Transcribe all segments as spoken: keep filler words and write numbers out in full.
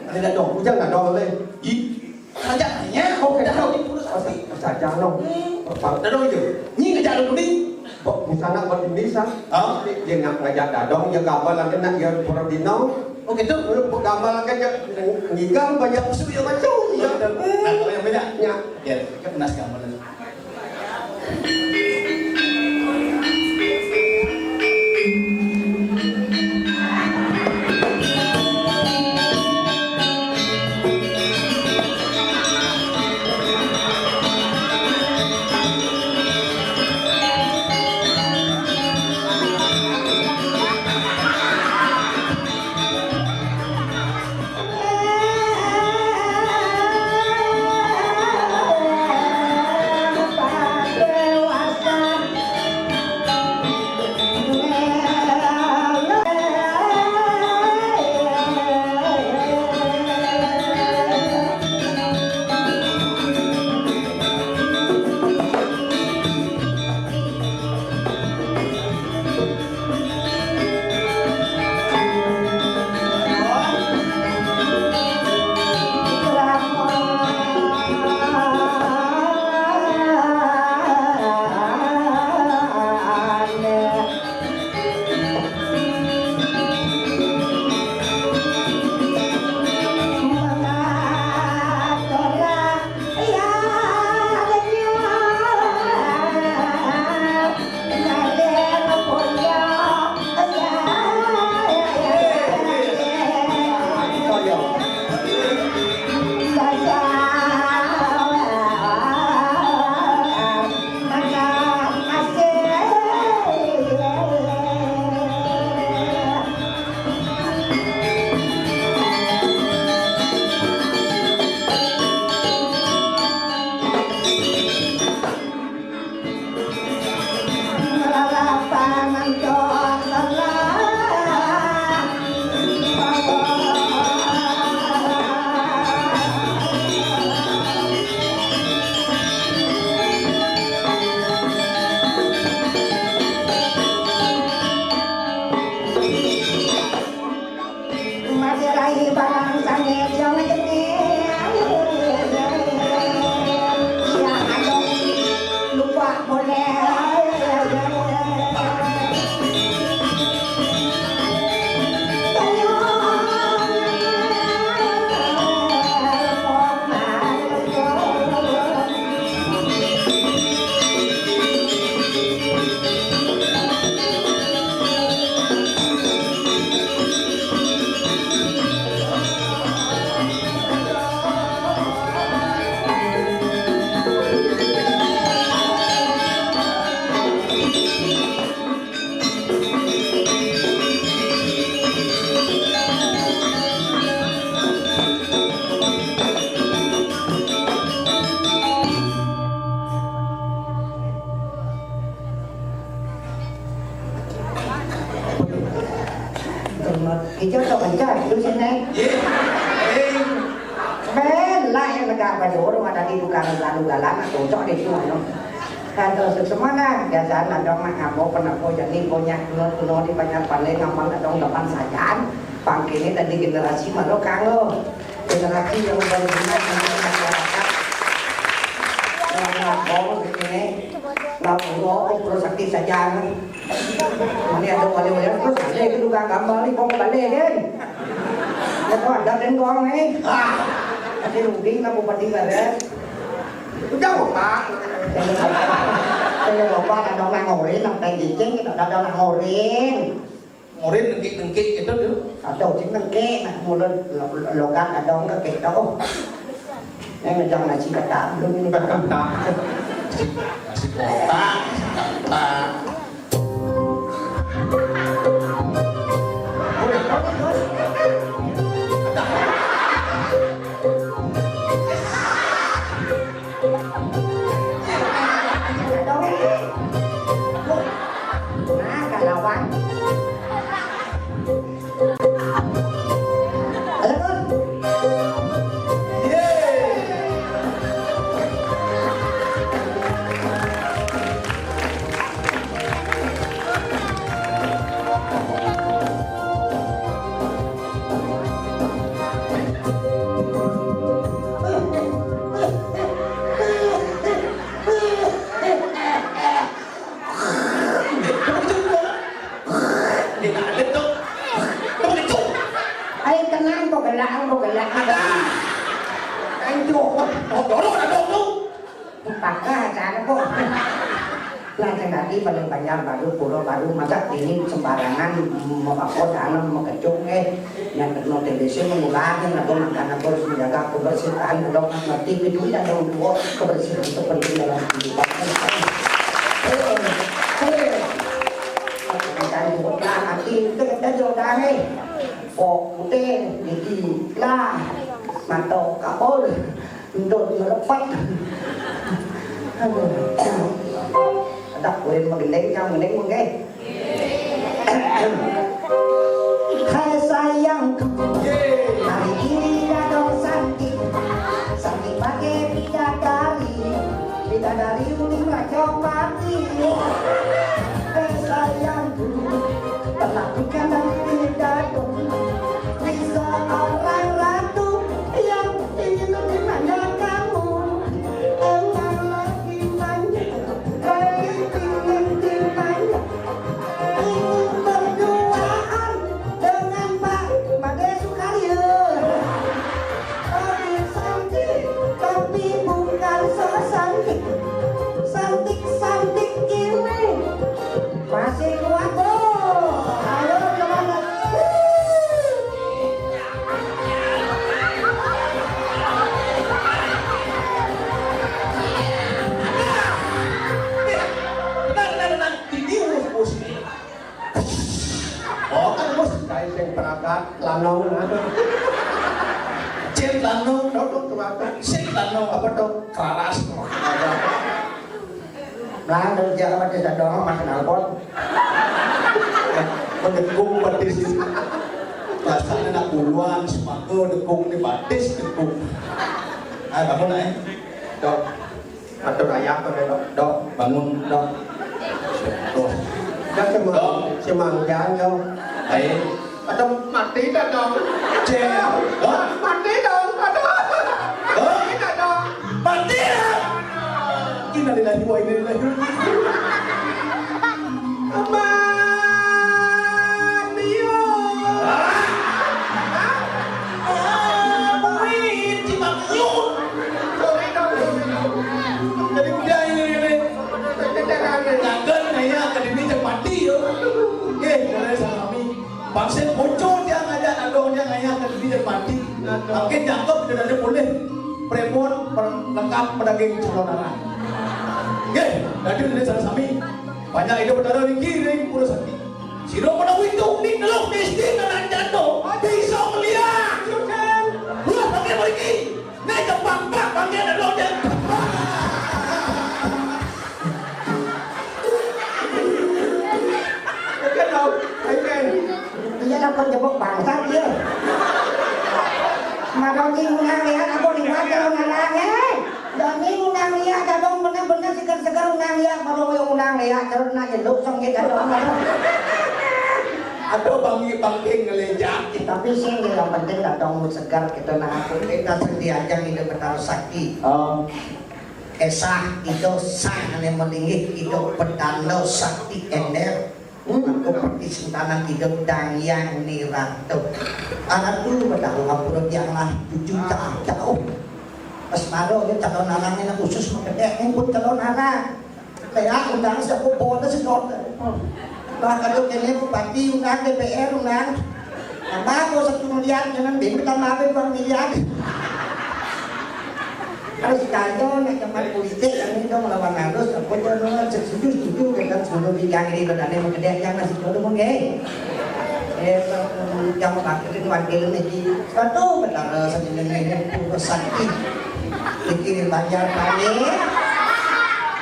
Ada dadong, bujang dadong le. Ih, kerja nya, kau kerja kau di pulus pasti. Saja lo. Dadong itu. Ni kerja dulu ni. Bok misalnya buat Indonesia. Ha? Dia nak ngajak dadong, dia gambar lagi nak dia pura dino. Oh gitu. Gambar lagi dia ngigang banyak musuh dia macam. Ya. Nah, yang banyak. Ya. Ya, kita pernah sekarang. Masih lahir barang sangit yang jenis. Iya, aduh, lupa boleh. Ijo tok kencang, lu sini. Ye. Eh. Ben, lah yang negak baju rumah tadi tukang lalu galang, cocok deh semua, no. Kata semua dah, biasa lah dong nak ngambok, penampo, jadi punya kuno-kuno di banyak paling ngambang dong depan sajan. Pangkini tadi generasi baru kanggo. Generasi yang berguna dengan masyarakat. Orang lapor, begini. Lapor, oh, terus aktif saja. Ini ada wali-wali, terus ada itu tukang gambar nih, kok balik kan? Ya, kok ada dengkong nih? Ah, tapi rugi nggak mau pati beres. Udah, Pak. Saya lupa, ada orang ngorin, sampai diceng, kita ada orang ngorin. Murid nengkik-nengkik gitu tuh. Atau sing nengkik, nah, mulut lo-, lo-, logat ada nggak gitu. Ini ngejang nasi ketak, belum ini. Ketak. Nasi kotak, nasi kotak. Nah, kalawan. Ayo, Gun. Kok gelak, kok gelak. Aduh, kok dorong ada tuh. Pakah acara kok. Nah, sing dadi paling banyak baru, pura baru, masa ini sembarangan mau apa, tanam, mau kecuk, eh. Yang kena T B C mengulangi, aku makan, aku harus menjaga kebersihan, dong, ngerti, itu tidak dong, kebersihan itu penting dalam kehidupan. Eh, eh. Bukan buat hati, itu kita jodoh, eh. Kok putih, gigi lah, mata kabur, untuk merepat. Aduh. Ada kulit menggendeng, yang mending mungkin. Hai sayangku, hari ini ada cantik, cantik pakai bidadari, bidadari uling Raja Pati. Hai sayangku, telah bukan dari bidadari, di seorang ratu yang ingin lebih banyak kamu. Emang lagi banyak, lagi ingin lebih banyak. Ingin berduaan dengan Pak Made Sukaryo. Tapi cantik, tapi bukan so cantik. Cantik-cantik ini masih kuat, Bro. Ayo, coba. Tenang, tenang, tenang. Ini urus-urus ini. Oh, kan bos, kayak sing peragat, lanong. Cit lanong, dodok teragat. Cit lanong, apa tuh? Keraras. Nah, dari Jakarta kita dong, mas knalpot. Mendekung petis. Biasanya anak buluan, semangka, dekung, ini batis, dekung. Ayo, bangun, ayo. Dok. Atur ayah, dok. Dok, bangun, dok. Tuh. Kan semang-, Dok. Semangjang, dok. Ayo. Aduh, mati dah dong. Cek. Hah? Mati dong. Aduh. Hah? Mati dah dong. Mati dah. Innalillahi wa inna ilaihi raji'un. Aman, Dio. Hah? Ah, buin, Cibak Yun. Jadi udah ini, ini. Jangan kayak akademi yang mati, yo. Oke, mulai sama kami. Bangsa bocor dia ngajak nadong dia ngayah ke dunia mati. Makin jangkep dia dari boleh. Premon per-, lengkap pedaging calon anak. Oke, dari ini salah sami. Banyak hidup berdarah ringgi ring pura sakti. Siro pada witung di teluk miskin dan jatuh. Bisa melihat. Wah, pakai pergi. Nih, jepang, Pak, bangke ada lo, Jen. Oke, dong. Oke. Iya, dong, kok jebok bangsat, iya. Madoni ngundang lihat, aku liwat kalau ngalang, eh. Doni ngundang lihat, abang bener-bener segar-segar ngundang lihat, baru yang ngundang lihat, terus nanya lu, song, gitu, dong. Aduh, bangke-bangke ngelejak. Tapi sing yang penting datang segar kita, nah, aku kita sing diajang hidup Betara Sakti. Oh. Esah itu sah ane melinggih itu pedanda sakti ender. Hmm. Aku perti sentanan hidup Dang Hyang Niratu. Aratu Betara ngampura tiang lah tujuh jauh. Pas maro dia calon anak ini khusus mau gede, ini pun calon anak. Kayak undang siapa bola sedot. Bah, kalau kene bupati undang, D P R undang. Tambah aku satu miliar, jangan bim tambah apa dua miliar. Harus kaya nak zaman politik yang ini dong lawan harus apa tuh, setuju, setuju, kan, sebelum tiga ini berani mau gede yang masih jodoh mungkin. Eh, yang wakil itu wakil ini. Satu Betara sendiri ini pura sakti. Iki banjar panik.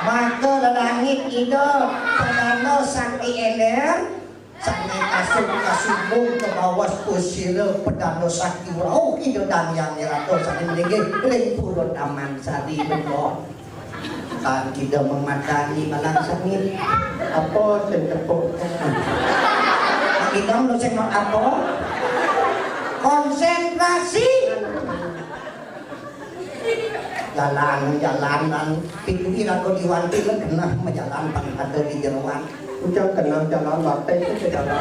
Maka lelangit ida pedanda sakti ender. Sane kasung kasubung ke bawah kusira pedanda sakti rauh ida Dang Hyang Niratu sane melinggih ring pura Taman Sari Bendor. Kan kita memadani malang sengit. Apa sing tepuk? Kita lu sing apa? Konsentrasi. Jalan, jalan, dan pitu ira kok diwanti, kan kena majalan pang ada di jeroan. Ucap kena jalan, batik itu jalan.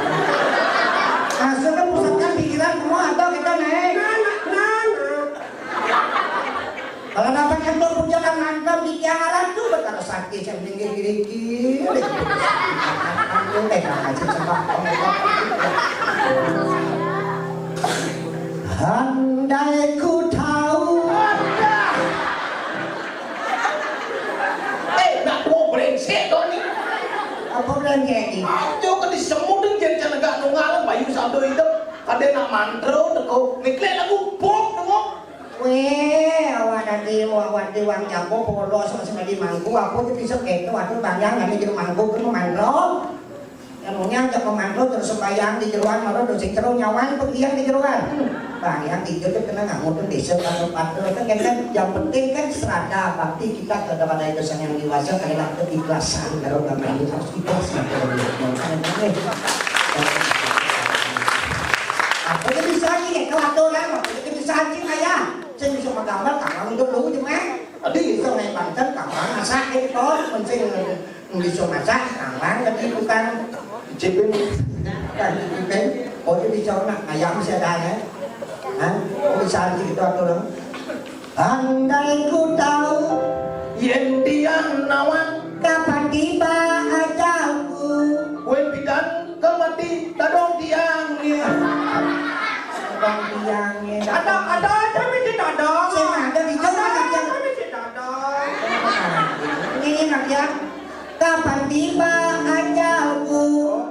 Asal kan pusatkan pikiran semua atau kita naik. Sakti sing minggir iki. Aku tega aja coba. Andai ku tahu. Eh, nak tuwa brengsek to ni. Apa brengsek iki? Aja kok disemutin yen jeneng gak nungalan bayu sabdo itu. Kadhe nak mantro teko. Niklek lagu bom teko. Weh, awak dadi, awak dadi wong jago polos sing dadi mangku, aku tuh bisa keto, aku bayang nanti jero mangku ku mantro. Emangnya ajak mangku terus sembayang di jeroan, malah do sing jero nyawan pegian di jeroan. Bayang tidur tuh kena ngamuk tuh desa patul-patul. Kan, kan yang penting kan serada bakti kita kepada itu sang yang dewasa karena keikhlasan. Kalau nggak main harus ikhlas. Apa jadi bisa nih? Kalau aturan, apa jadi bisa sih, ayah? Sing bisa magambar, kamang idup dulu, cuma. Tapi bisa main banten, kamang masak, gitu. Mungkin bisa masak, kamang, tapi bukan cipin. Bukan cipin. Oh, itu bisa nak ayam saya dah, ya. Hah? Bisa gitu, aturan. Andai ku tahu yen tiang nawang kapan tiba ajalku. Kowe pidan kemati tadong tiang ya. Tadong tiang ya. Ada, ada aja mesti tadong. Sing ada di jero ada aja mesti tadong. Ini nak ya. Kapan tiba ajalku?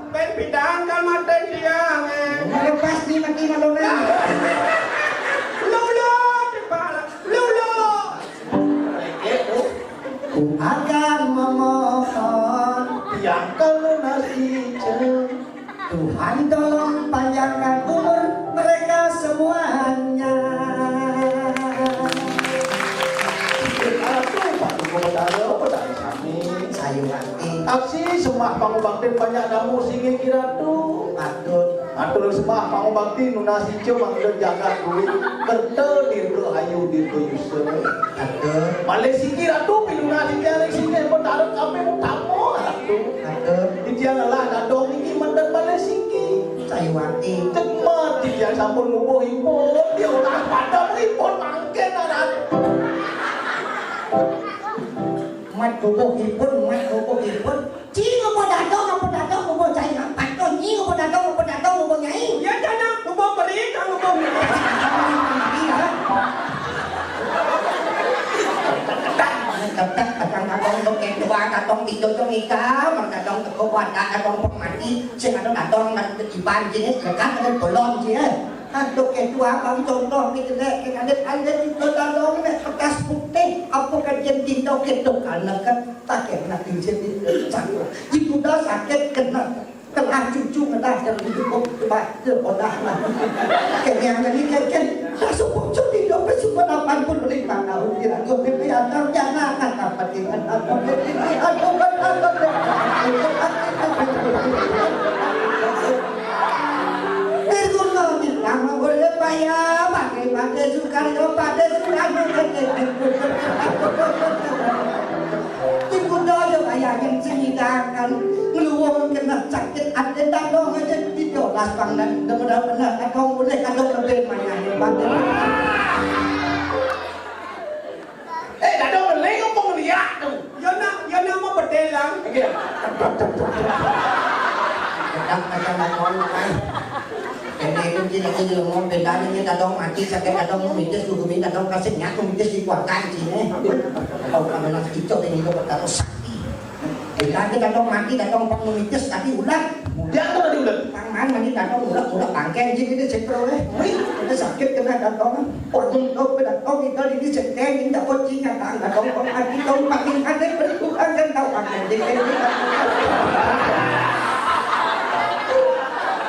Ben pidan kemati tiang ya. Lepas di mati malu. Lulu, tiba. Lulu. Ku akan memohon tiang ke lunas ijin. Tuhan tolong panjangkan umur mereka semuanya. Aduh, Pak Guru Betara, apa dari kami? Sayuwati. Aksi sembah pangubaktin banyak damu singgih kiratu. Patut. Atur sembah pangubakti nunas ijo mangda jagat duit kerta dirga ayu dirga yusa. Atur. Malih siki ratu pinunas ijo ring sini pun taruh kape utama ratu. Atur. Titiang ngelah dadong niki menten malih siki. Sayuwati. Cekmat titiang sampun ngubuh ipun. Dia orang padam ipun mangkin anak. Mat ngubuh ipun, mat ngubuh ipun. Ci ngubuh dadong, ngubuh dadong, ngubuh cai ngapat to. Nyi ngubuh dadong, ngubuh dadong, ngubuh nyai. Ya, jana, ngubuh beri, kan ngubuh. Ketek, ketek, kadang-kadang to ketua, kadang tidur to ngidam, kadang teko wadah, kadang pemati, sing ada dadong, kadang ketiban, jenis, ya kan, ada belon, jenis. Aduh, ketua, bang, contoh, ni jelek, ni alit, alit, itu dadong, ni kertas putih, apa kajian tinta, ketuk, anak, kan. Sakit nak cincin di cangkul. Ibu dah sakit kena telah cucu ngedah dari ibu baca odah lah. Kenyang jadi keken. Masuk pucuk di dompet sudah delapan puluh lima tahun. Kira gue bebe antar jangan akan dapat ingat apa bebe. Aduh, aduh, aduh, aduh. Virgulno bilang boleh payah pakai pakai Sukaryo pakai Sukaryo. Ibu doyo bayangin sing ngidangan ngluwung kena sakit ati tandong aja ditolas pangdan bener-bener kadang boleh kadang lebih mayah hebat. Eh, dadong ngeling apa ngeliak tu? Ya nak, ya nak mau bedelang. Nggih. Bedak macam apa, kan? Kene itu kita tu jelema bedane ni dadong mati sakit dadong mitis gugumi dadong kasih nyak mitis dikuatkan sini. Kau kan nak itu ini tu bertaruh sakti. Kita tu dadong mati dadong pang mitis tapi ulat. Dia tu tadi ulat. Tangan mani dadong ulat ulat bangkai je kita cek terus eh. Wih, kita sakit kena dadong. Pokok tau pada tau kita di sini senteng inda pocing nyata inda tau pang ati tau pating ate bertukang kan tau pakai dek dek.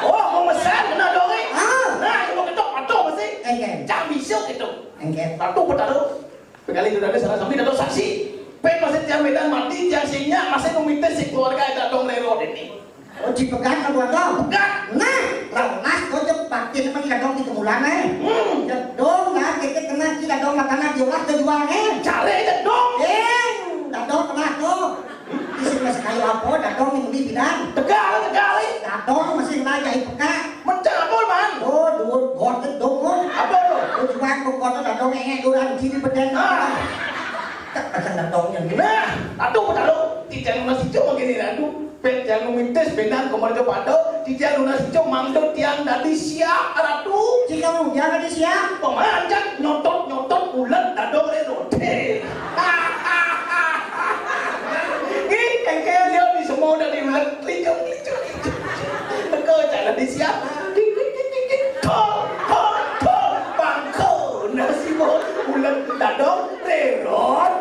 Oh, mau mesan kena dong eh. Ah. Nah, yang mau ketok patung mesti. Engke. Jam besok itu. Engke. Patung bertaruh. Pekali sudah ada salah sampai atau saksi. Pen masih tiang medan mati tiang sinya masih memitis si keluarga ada dong lero ini. Oh, dipegang keluarga. Pegang. Nah, lawas kau cek batin apa tidak dong di kemulan eh. Hmm. Jedong lah, kita kena tidak dong makanan diolah kejual eh. Cari jedong. Eh, tidak dong kena tuh. Isi masih kayu apa, dadong yang beli bidan. Tegal, tegal eh. Dadong masih naik jahit peka. Mencabul man. Oh, duit got jedong oh. Apa lo? Tujuan kok got dadong eh duran sini beden. Ah. Nah, aduh, aduh, titiang nunas ijo mangkin Ratu. Bén tiang numitis benang kemrejo pada, titiang nunas ijo mangda tiang dadi siap, Ratu. Cik kamu, tiang dadi siap. Pemanjat nyotot-nyotot ulet dadong rerote. Ih, kengkel dia di semua dari ulet, klicung, klicung, klicung. Teko jalan di siap. Tik, tik, tik, tik, tik. Tol, tol, tol. Bangko, nasi bol, ulet dadong rerot.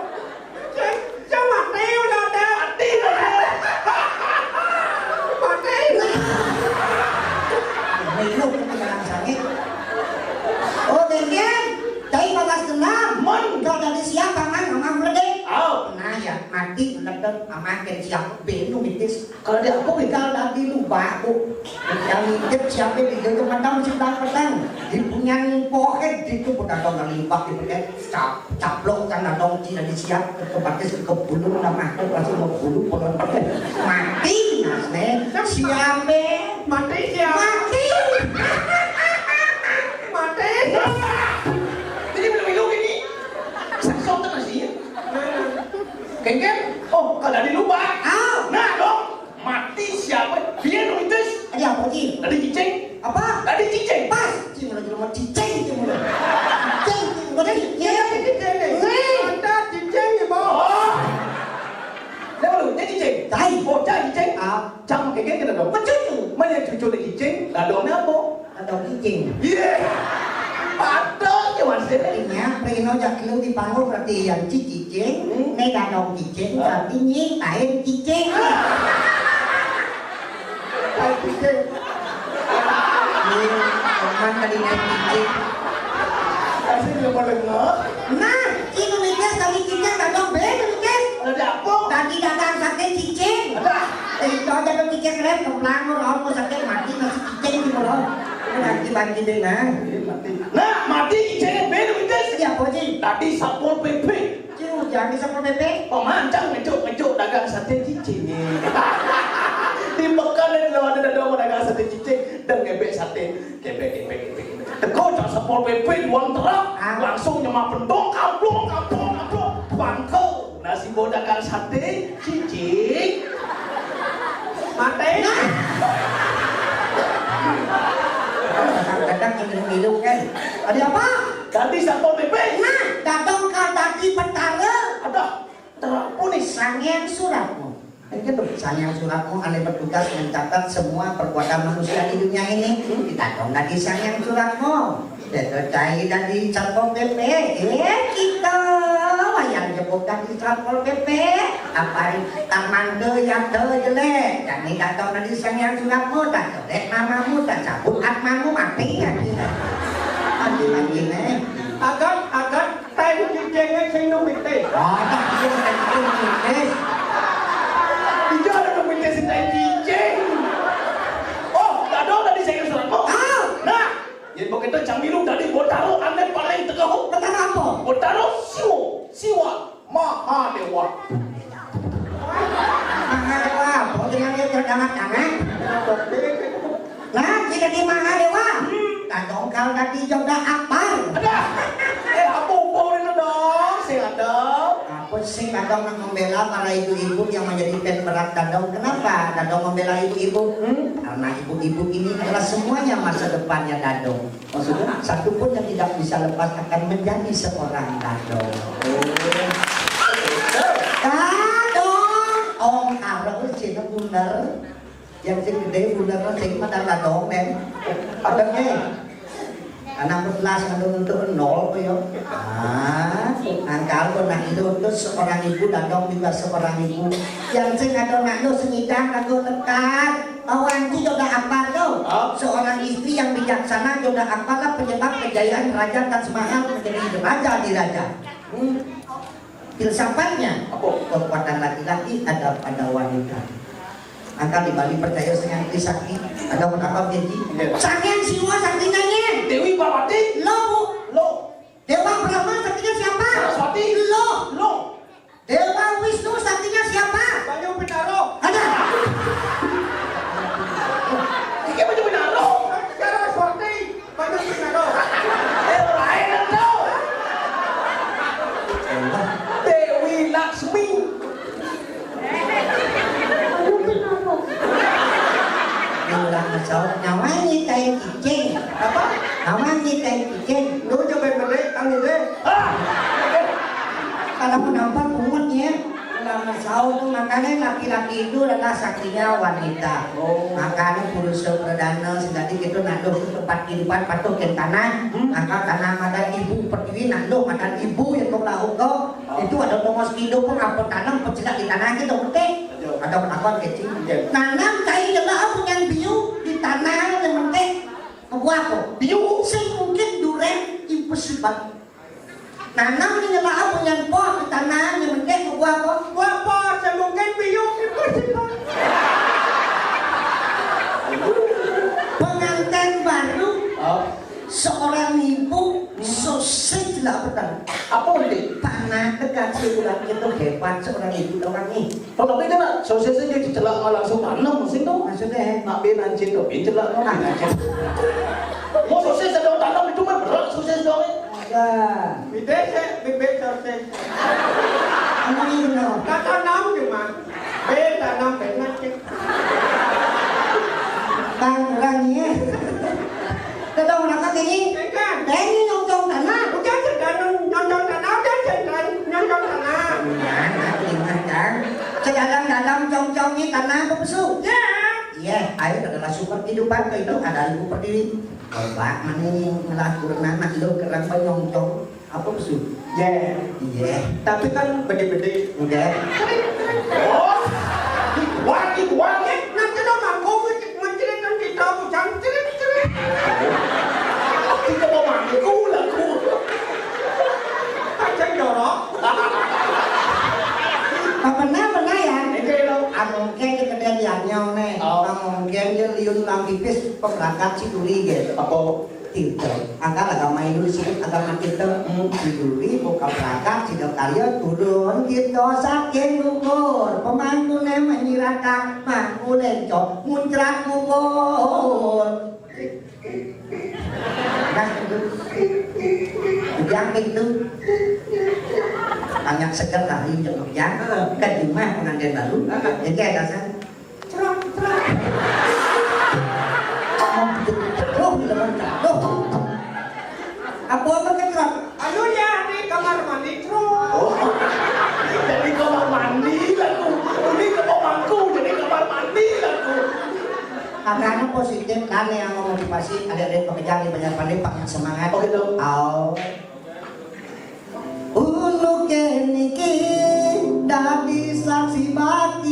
Cek, cek mati udah ada. Mati udah ada. Mati. Melu ketinggalan sakit. Oh, dengken. Cai balas dendam. Mon. Kau tadi siapa, Man? Amang meledek. Au. Nah, ya, mati meledek. Amang ken siapa? Benu mitis. Kalau dia apa, kita lagi lupa, Bu. Yang ngintip siapa di dalam petang, petang. Di punya poket, di itu, petang, petang, limbak, di poket. Cap-, caplok kan dadong ci dadi siap, kebatis kebulung, lah makhluk langsung ngebulung, polon. Mati, Mas, né. Siape? Mati siap. Mati. Mati. Jadi belum hidup ini. Saksotan masih ya? Kengken? Oh, kalau di lubang. Ah. Nah, dong. Mati siapa? Biar mitis. Ada apa, Ji? Tadi cicing. Apa? Tadi cicing. Pas. Cing, lagi rumah cicing, cing, udah. Cicing, cing, udah. Iya, iya, cicing, cing. Wih. Ada cicing, ya, Bang. Oh. Dia baru, dia cicing. Tai. Oh, dia cicing. Ah. Cang keke kita dong. Betul. Mana cucu dia cicing? Dadongnya apa? Dadong cicing. Iya. Patut ya, Mas, ya. Artinya, Rino jak lu dipanggul berarti yang cicing. Hmm. Né dadong cicing, ah, berarti nying, lain cicing. Lain cicing. Nying, teman tadi naik cicing. Kasih dia mau dengar. Nah, Indonesia tadi cicing, dadong bé, Indonesia. Ada apa? Tadi dagang sate cicing. Ada. Eh, itu aja tuh cicing rem, keplang, orang mau sakit mati, masih cicing di mulut. Ini lagi bagi deh, nah. Iya, mati. Nah, mati cicing bé, Indonesia. Iya, apa, Ji? Tadi Satpol P P. Ciu, jangan di Satpol P P. Pemancang ngecuk-ngecuk dagang sate cicing. Di Mekan itu ada, ada orang dagang sate cicing dan ngebek sate. Kebek, kebek, kebek. Teko cak Satpol P P, duang truk, ah, langsung nyemah pentong, kaplong, kaplong, kaplong. Bangko, nasi bau dagang sate, cicing. Mati. Kadang ngilu-ngilu kan. Ada apa? Ganti Satpol P P. Nah, dadong kal dadi petara. Aduh, terapun nih. Sangiang Suratmo. Kan gitu, Sangiang Suratmo ane bertugas mencatat semua perbuatan manusia di dunia ini. Hmm. Kita dong dadi Sangiang Suratmo. Kita cai dadi Satpol P P. Eh, kita wayang jebuk dadi Satpol P P. Apa tamanda yata jelek. Jani datang dadi Sangiang Suratmo, tak jelek namamu, tak cabut atmamu, mati ya kita. Mati lagi nih. Agat, agat. Tai cicingé sing numitis. Wadah, iya, tai cicing numitis. Iya, ada numitis sing tai cicing. Oh, dadong dadi sing serem. Ah. Nah, yén begitu cang milu dadi Botaro ané paling tegehu. Botaro apa? Botaro Siwa, Siwa Mahadéwa. Mahadéwa apa? Jeneng dia terdangat-dangat. Nah, kita di Mahadéwa. Hmm. Dadong kal dadi Joda Akbar. Aduh. Eh, apa hukum itu dong? Sing ada. Apa sih dadong nak membela para ibu-ibu yang menjadi fan berat dadong? Kenapa dadong membela ibu-ibu? Hmm? Karena ibu-ibu ini adalah semuanya masa depannya dadong. Maksudnya? Satu pun yang tidak bisa lepas akan menjadi seorang dadong. Oh. Dadong. Ong karo sing bener. Yang sing gedé bulan sing mata dadong, men. Padahal nih, anak belas ngandung untuk nol kok ya. Ah, angkal kok nak itu untuk seorang ibu, dadong juga seorang ibu. Yang sing ada nak yo sing idang kagak lekat. Tahu anti Joda Akbar tuh? Hah? Seorang istri yang bijaksana, Joda Akbar lah penyebab kejayaan Raja Taj Mahal menjadi raja di raja. Hmm. Filsafatnya, apa? Kekuatan laki-laki ada pada wanita. Angka di Bali percaya dengan Trisakti, ada apa, Biji? Iya. Saking Siwa saktinya, Nyen. Dewi Parwati. Lo, Bu. Lo. Dewa Brahma saktinya siapa? Saraswati. Lo. Lo. Dewa Wisnu saktinya siapa? Banyu Pitaro. Ada. Iki Banyu Pitaro. Saraswati. Banyu Pitaro. Eh, lain dong. Dewi Tahu tuh, makanya laki-laki itu adalah saksinya wanita. Oh. Makanya purusa pradana sing dadi kita nak di tempat kehidupan patuh ke tanah. Hmm. Maka tanah madan ibu pertiwi, nak di madan ibu yang kau lakukan. Oh. Itu ada tongos hidup pun apa tanam pecelak di tanah kita, betul? Betul. Ada penakon kecil. Betul. Nanam kayu adalah apa yang biu di tanah yang penting. Buah apa? Biu. Sing mungkin duren impossible. Nanam ni nyelak apa yang pot di tanah yang penting buah apa? Buah pot, sing mungkin biu impossible. Pengantin baru, oh, seorang ibu, hmm, sosis lah petang. Apa ni? Tanah dekat sebulan itu hebat seorang ibu orang ni. Oh, tapi kan sosis aja dicelak langsung tanam sing tuh. Maksudnya? Nak ben anjir tuh, ben celak no, ben anjir. Mau sosis ada tanam itu mah berat sosis dong. Ya. Bibit sih, bibit sosis. Emang ini loh. Kata nom cuma. Ben tanam ben macet. Bang, orang ni. Tetong nak kata ni. Kan? Ini nyongcong tanah. Udah sedang nyongcong tanah, udah sedang nyongcong tanah. Nah, nah, terima, Kang. Sedalam-dalam congcong ni tanah apa pesu? Ya. Iya, air adalah sumber kehidupan, ke itu ada ibu pertiwi. Coba mana yang ngelakuin anak lu kerang banyongcong? Apa pesu? Iya. Iya. Tapi kan bede-bede. Udah. Oh, wah, wah. Nanti lo mangkuk, mencerit nanti tahu, jangan cerit-cerit. Kita mau mangkuk lagu. Kacang jorok. Apa pernah, pernah ya? Oke, lo. Anu, kayak kita dia liatnya, nih. Oh. Anu, kayak dia liun lang pipis, pemberangkat si tuli gitu. Apa? Tirta. Angkat agama Hindu disebut agama Tirta. Hmm. Diduri buka berangkat sida karya turun Tirta saking luhur. Pemangkune menyiratang mangku lenco muncrat kubur. Nah, itu. Ujang itu. Banyak seger kali ujang ujang. Kan rumah pengantin baru. Jadi ada san. Trok, trok. Aduh, teman, aduh. Apa, apa ketrok? Anu ya, di kamar mandi, trok. Oh. Jadi kamar mandi lagu. Ini ke pemangku, jadi kamar mandi lagu. Karena positif kan yang memotivasi adik-adik pekerjaan di banyak pandai, Pak, yang semangat. Oh, gitu. Oh. Unuke niki dadi saksi bakti.